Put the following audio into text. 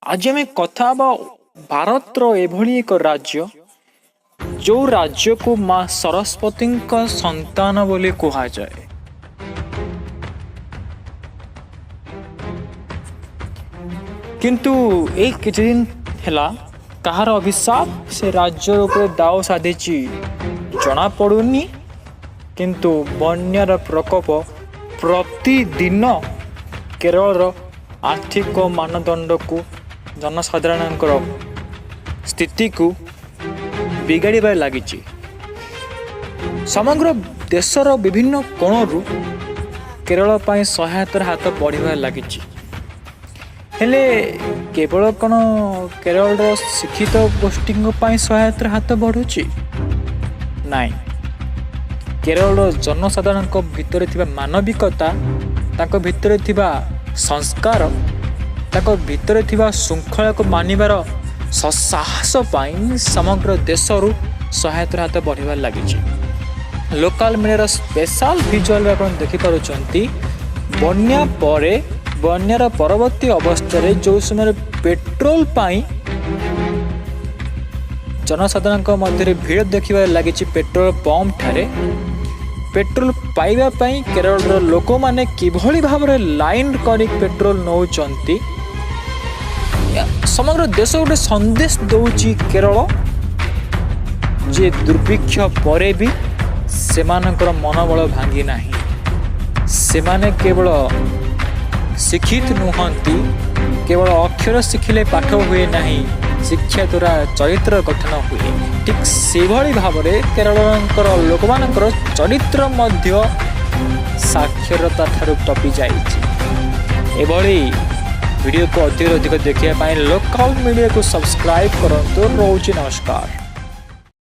ଆଜି ଆମେ କଥା ହେବା ଭାରତର ଏଭଳି ଏକ ରାଜ୍ୟ, ଯେଉଁ ରାଜ୍ୟକୁ ମା ସରସ୍ୱତୀଙ୍କ ସନ୍ତାନ ବୋଲି କୁହାଯାଏ। କିନ୍ତୁ ଏଇ କିଛି ଦିନ ହେଲା କାହାର ଅଭିଶାପ ସେ ରାଜ୍ୟ ଉପରେ ଦାଉ ସାଧିଛି ଜଣାପଡ଼ୁନି, କିନ୍ତୁ ବନ୍ୟାର ପ୍ରକୋପ ପ୍ରତିଦିନ କେରଳର ଆର୍ଥିକ ମାନଦଣ୍ଡକୁ, ଜନସାଧାରଣଙ୍କର ସ୍ଥିତିକୁ ବିଗାଡ଼ିବାରେ ଲାଗିଛି। ସମଗ୍ର ଦେଶର ବିଭିନ୍ନ କୋଣରୁ କେରଳ ପାଇଁ ସହାୟତାର ହାତ ବଢ଼ିବାରେ ଲାଗିଛି। ହେଲେ କେବଳ କ'ଣ କେରଳର ଶିକ୍ଷିତ ଗୋଷ୍ଠୀଙ୍କ ପାଇଁ ସହାୟତାର ହାତ ବଢ଼ୁଛି? ନାଇଁ, କେରଳର ଜନସାଧାରଣଙ୍କ ଭିତରେ ଥିବା ମାନବିକତା, ତାଙ୍କ ଭିତରେ ଥିବା ସଂସ୍କାର, ତାଙ୍କ ଭିତରେ ଥିବା ଶୃଙ୍ଖଳାକୁ ମାନିବାର ସାହସ ପାଇଁ ସମଗ୍ର ଦେଶରୁ ସହାୟତାର ହାତ ବଢ଼ିବାରେ ଲାଗିଛି। ଲୋକାଲ ମିଡ଼ିଆର ସ୍ପେଶାଲ ଭିଜୁଆଲରେ ଆପଣ ଦେଖିପାରୁଛନ୍ତି, ବନ୍ୟା ପରେ, ବନ୍ୟାର ପରବର୍ତ୍ତୀ ଅବସ୍ଥାରେ ଯେଉଁ ସମୟରେ ପେଟ୍ରୋଲ ପାଇଁ ଜନସାଧାରଣଙ୍କ ମଧ୍ୟରେ ଭିଡ଼ ଦେଖିବାରେ ଲାଗିଛି ପେଟ୍ରୋଲ ପମ୍ପ ଠାରେ, ପେଟ୍ରୋଲ ପାଇବା ପାଇଁ କେରଳର ଲୋକମାନେ କିଭଳି ଭାବରେ ଲାଇନ୍ କରି ପେଟ୍ରୋଲ ନେଉଛନ୍ତି, ସମଗ୍ର ଦେଶ ଗୋଟେ ସନ୍ଦେଶ ଦେଉଛି କେରଳ ଯେ ଦୁର୍ଭିକ୍ଷ ପରେ ବି ସେମାନଙ୍କର ମନୋବଳ ଭାଙ୍ଗି ନାହିଁ। ସେମାନେ କେବଳ ଶିକ୍ଷିତ ନୁହନ୍ତି। କେବଳ ଅକ୍ଷର ଶିଖିଲେ ପାଠ ହୁଏ ନାହିଁ, ଶିକ୍ଷା ଦ୍ୱାରା ଚରିତ୍ର ଗଠନ ହୁଏ। ଠିକ୍ ସେଭଳି ଭାବରେ କେରଳଙ୍କର ଲୋକମାନଙ୍କର ଚରିତ୍ର ମଧ୍ୟ ସାକ୍ଷରତା ଠାରୁ ଟପି ଯାଇଛି। ଏଭଳି ଭିଡ଼ିଓକୁ ଅଧିକରୁ ଅଧିକ ଦେଖିବା ପାଇଁ ଲୋକାଲ ମିଡ଼ିଆକୁ ସବସ୍କ୍ରାଇବ୍ କରନ୍ତୁ। ରହୁଛି, ନମସ୍କାର।